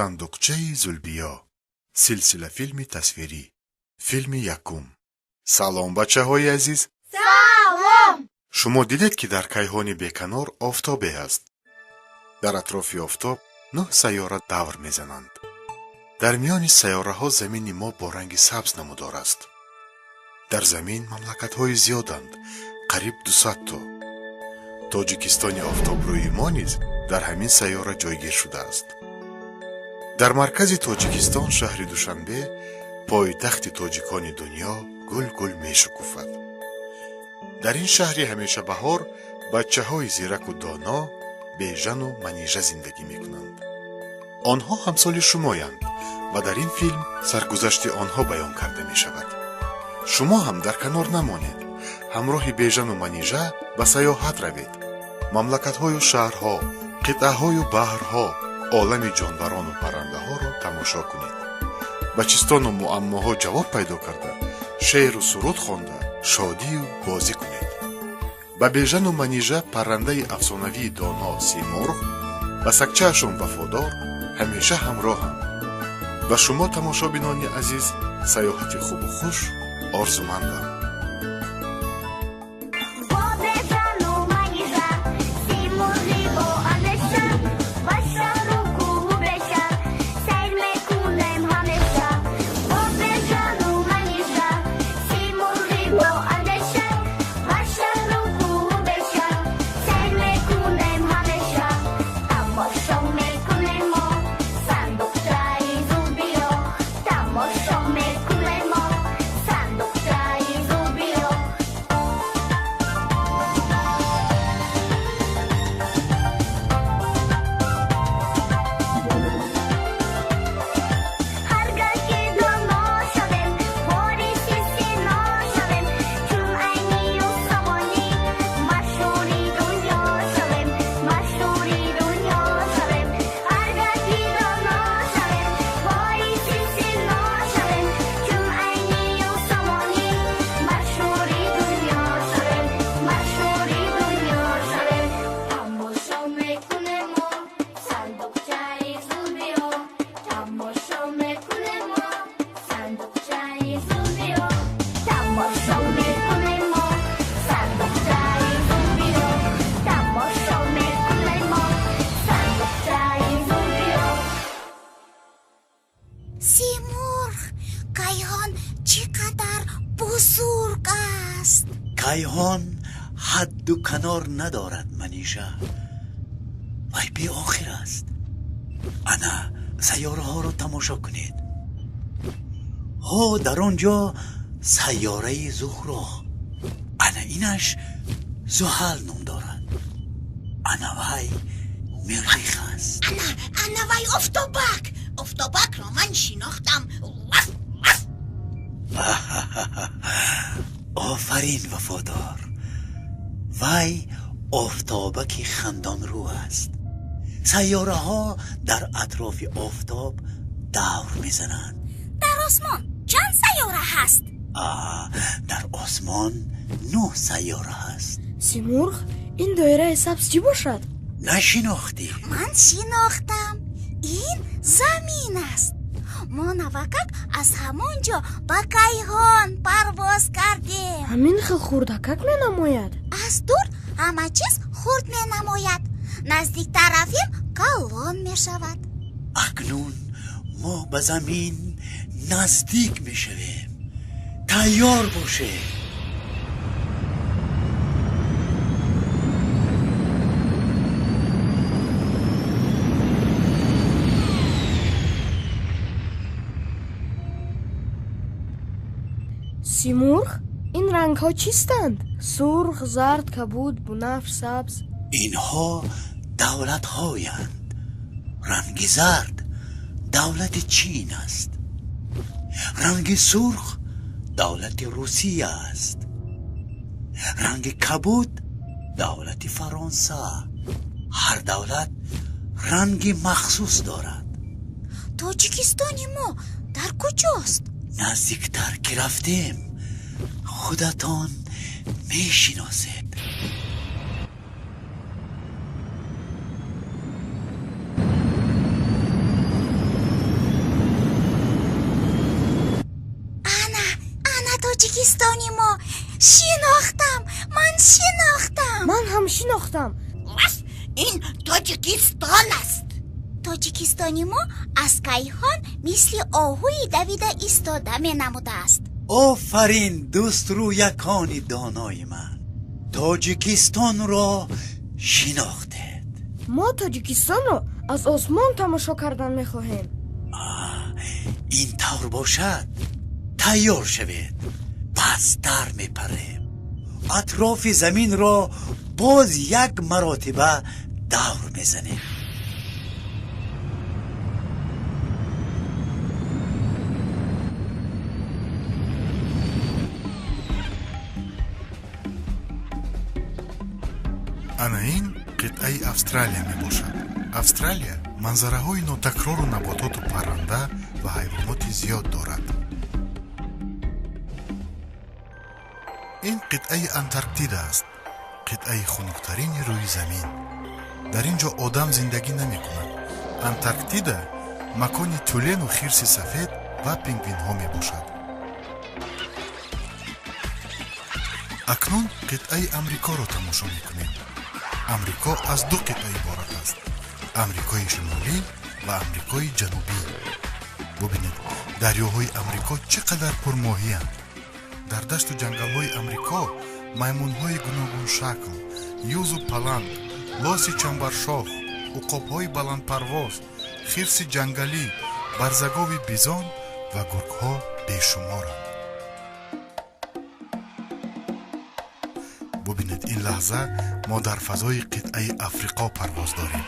Сандуқчаи Зулбиё, силсилафилми тасвирӣ, филми якум. Салом, бачаҳои азиз! Салом! Шумо дидед, ки дар кайҳони беканор офтобе ҳаст. Дар атрофи офтоб нӯҳ сайёра давр мезананд. Дар миёни сайёраҳо замини мо бо ранги сабз намудор аст. Дар замин мамлакатҳои зиёданд, қариб 200 то. Тоҷикистони офтобрӯи мо низ дар ҳамин сайёра ҷойгир шудааст. Дар маркази Тоҷикистон, шаҳри Душанбе, пойтахти тоҷикони дунё, гул-гул мешукуфад. Дар ин шаҳри ҳамешабаҳор бачаҳои зираку доно Бежану Манижа зиндагӣ мекунанд. Онҳо ҳамсоли шумоянд ва дар ин филм саргузашти онҳо баён карда мешавад. Шумо ҳам дар канор намонед, ҳамроҳи Бежану Манижа ба сайёҳат равед. Мамлакатҳою шаҳрҳо, қитъаҳою баҳрҳо, олами ҷонварону паррандаҳоро тамошо кунед. Ба чистону муаммоҳо ҷавоб пайдо карда, шеъру суруд хонда, шодию бозӣ кунед. Ба Бежану Манижа паррандаи афсонавии доно Симурғ ва сагчаашон Вафодор ҳамеша ҳамроҳанд. Ба шумо, тамошобинони азиз, сайёҳати хубу хуш орзумандам. Бо Бежану Манижа, Симурғи бо андеша, ба шаҳру кӯҳу беша сайр мекунем ҳамеша. Бо Бежану Манижа, Симурғи бо андеша, ба шаҳру кӯҳу беша сайр мекунем ҳамеша. Тамошо мекунем мо сандуқчаи Зулбиё, тамошо мекунем мо сандуқчаи Зулбиё. Ҳар гаҳ ки доно шавем, вориси сино шавем, чун Айнию Сомонӣ машҳури дунё шавем, машҳури дунё шавем. Ҳар гаҳ ки доно шавем, вориси сино шавем, чун Айнию Сомонӣ машҳури дунё шавем, машҳури дунё шавем. Тамошо мекунем мо сандуқчаи Зулбиё, тамошо мекунем мо сандуқчаи Зулбиё, тамошо мекунем мо сандуқчаи Зулбиё, тамошо мекунем мо сандуқчаи Зулбиё. Симурғ, кайҳон чӣ қадар бузург аст! Кайҳон ҳадду канор надорад, Манижа. Вай беохир аст. Ана сайёраҳоро тамошо кунед. Ҳо, дар он ҷо сайёраи Зуҳро, ана инаш Зуҳал ном дорад, ана вай Миррих аст. Ана, ана вай офтобак! Офтобакро ман шинохтам. Ваф, ваф! Офарин, Вафодор! Вай офтобаки хандонрӯ аст. Сайёраҳо дар атрофи офтоб давр мезананд. Дар осмон чанд сайёра ҳаст? Дар осмон нӯҳ сайёра ҳаст. Симурғ, ин доираи сабз чӣ бошад? Нашинохтӣ? Ман шинохтам, ин замин аст. Мо навакак аз ҳамон ҷо ба кайҳон парвоз кардем. Ҳамин хел хурдакак менамояд. Аз дур ҳама чиз хурд менамояд, наздиктар рафем, калон мешавад. Акнун мо ба замин наздик мешавем, тайёр бошед. Симурғ, ин рангҳо чистанд? Сурх, зард, кабуд, бунафш, сабз. Инҳо давлатҳоянд. Ранги зард давлати Чин аст, ранги сурх давлати Русия аст, ранги кабуд давлати Фаронса. Ҳар давлат ранги махсус дорад. Тоҷикистони мо дар куҷост? Наздиктар ки рафтем, худатон мешиносед. Тоҷикистони мо. Шинохтам, ман шинохтам. Ман ҳам шинохтам. Ин Тоҷикистон аст. Тоҷикистони мо аз кайҳон мисли оҳуи давида истода менамудааст. Офарин, дӯстрӯякони донои ман, Тоҷикистонро шинохтед. Мо Тоҷикистонро аз осмон тамошо кардан мехоҳем. Ин тавр бошад, тайёр шавед, пасттар мепарем, атрофи заминро боз як маротиба давр мезанем. Ана ин қитъаи Австралия мебошад. Австралия манзараҳои нотакрору набототу парранда ва ҳайвоноти зиёд дорад. Ин қитъаи Антарктида аст, қитъаи хунуктарини рӯи замин. Дар ин ҷо одам зиндагӣ намекунад. Антарктида макони тюлену хирси сафед ва пингвинҳо мебошад. Акнун қитъаи Амрикоро тамошо мекунем. Амрико аз ду қитъа иборат аст: Амрикои Шимолӣ ва Амрикои Ҷанубӣ. Бубинед, дарёҳои Амрико чӣ қадар пурмоҳиянд. Дар дашту ҷангалҳои Амрико маймунҳои гуногуншакл, юзу паланг, лоси чамбаршох, уқобҳои баландпарвоз, хирси ҷангалӣ, барзагови бизон ва гургҳо бешуморанд. Бубинед, ин лаҳза мо дар фазои қитъаи Африқо парвоз дорем.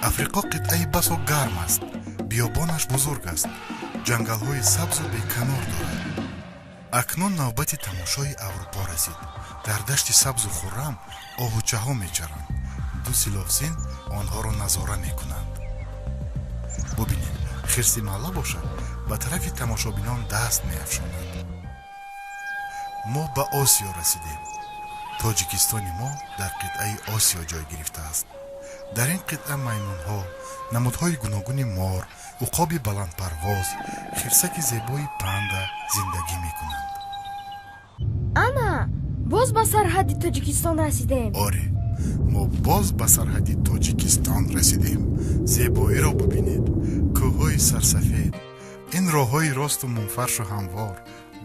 Африқо қитъаи басо гарм аст, биёбонаш бузург аст, ҷангалҳои сабзу беканор дорад. Акнун навбати тамошои Аврупо расид. Дар дашти сабзу хуррам оҳучаҳо мечаранд. Ду силовзин онҳоро назора мекунанд. Бубинед, хирси малла бошад, ба тарафи тамошобинон даст меафшонад. Мо ба Осиё расидем. Тоҷикистони мо дар қитъаи Осиё ҷой гирифтааст. Дар ин қитъа маймунҳо, намудҳои гуногуни мор, уқоби баландпарвоз, хирсаки зебои панда зиндагӣ мекунанд. Ана, боз ба сарҳадди Тоҷикистон расидем. Оре, мо боз ба сарҳадди Тоҷикистон расидем. Зебоиро бубинед, кӯҳҳои сарсафед, ин роҳҳои росту мунфаршу ҳамвор,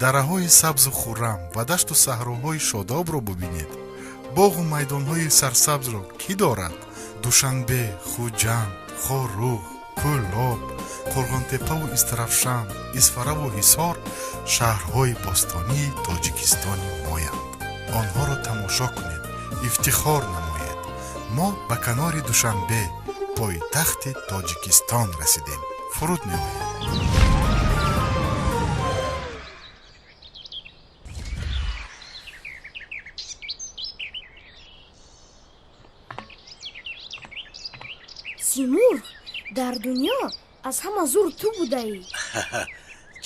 дараҳои сабзу хуррам ва дашту саҳроҳои шодобро бубинед. Боғу майдонҳои сарсабзро кӣ дорад? Душанбе, Хуҷанд, Хоруғ, Кӯлоб, Қурғонтеппаву Истарафшан, Исфараву Ҳисор шаҳрҳои бостонии Тоҷикистони моянд. Онҳоро тамошо кунед, ифтихор намоед. Мо ба канори Душанбе, пойтахти Тоҷикистон расидем. Фуруд меоем. Симурғ, дар дунё аз ҳама зур ту будаӣ.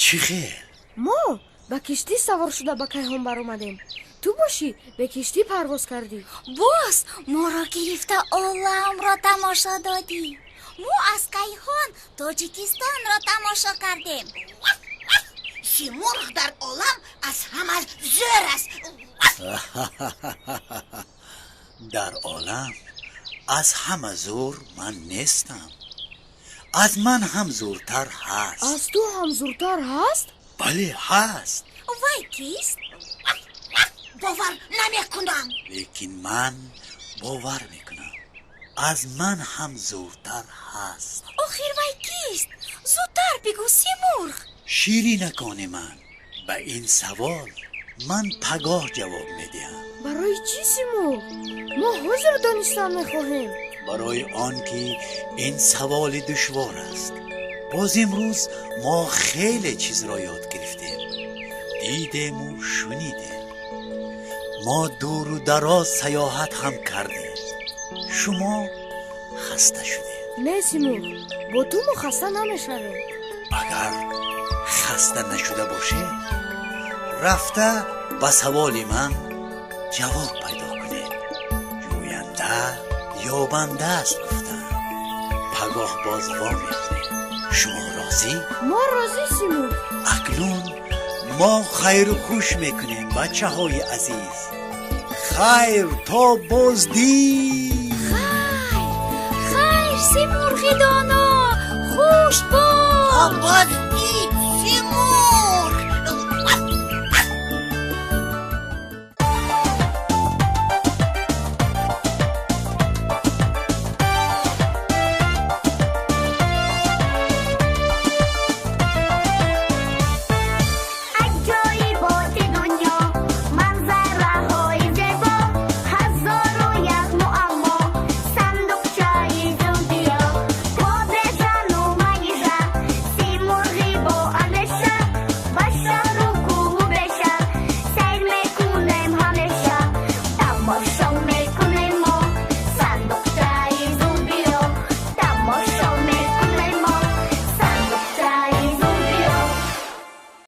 Чӣ хел? Мо ба киштӣ савор шуда ба кайҳон баромадем. Ту бошӣ, бе киштӣ парвоз кардӣ. Боз моро гирифта оламро тамошо додӣ. Мо аз кайҳон Тоҷикистонро тамошо кардем. Симурғ дар олам аз ҳама зӯр аст. Дар олам аз ҳама зӯр ман нестам. Аз ман ҳам зӯртар ҳаст. Аз ту ҳам зӯртар ҳаст? Бале, ҳаст. Вай кист? Бовар намекунам. Лекин ман бовар мекунам. Аз ман ҳам зӯртар ҳаст. Охир вай кист? Зудтар бигӯ, Симурғ. Ширинакони ман, ба ин савол ман пагоҳ ҷавоб медиҳам. Барои чӣ, Симурғ? Мо ҳозир донистан мехоҳем. Барои он ки ин саволи душвор аст. Боз имрӯз мо хеле чизро ёд гирифтем, дидему шунидем. Мо дуру дароз саёҳат ҳам кардем. Шумо хаста шудед. Не, Симурғ, бо ту мо хаста намешавем. Агар хаста нашуда бошед, рафта ба саволи ман ҷавоб пайдо кунед. Ҷӯянда ёбанда аст, гуфтам. Пагоҳ боз во мехӯрем. Шумо розӣ? Мо розӣ, Симурғ. Акнун Мо хайру хуш мекунем, бачаҳои азиз. Хайр, то боздид. Хайр, хайр, Симурғи доно, хуш бош. Боз.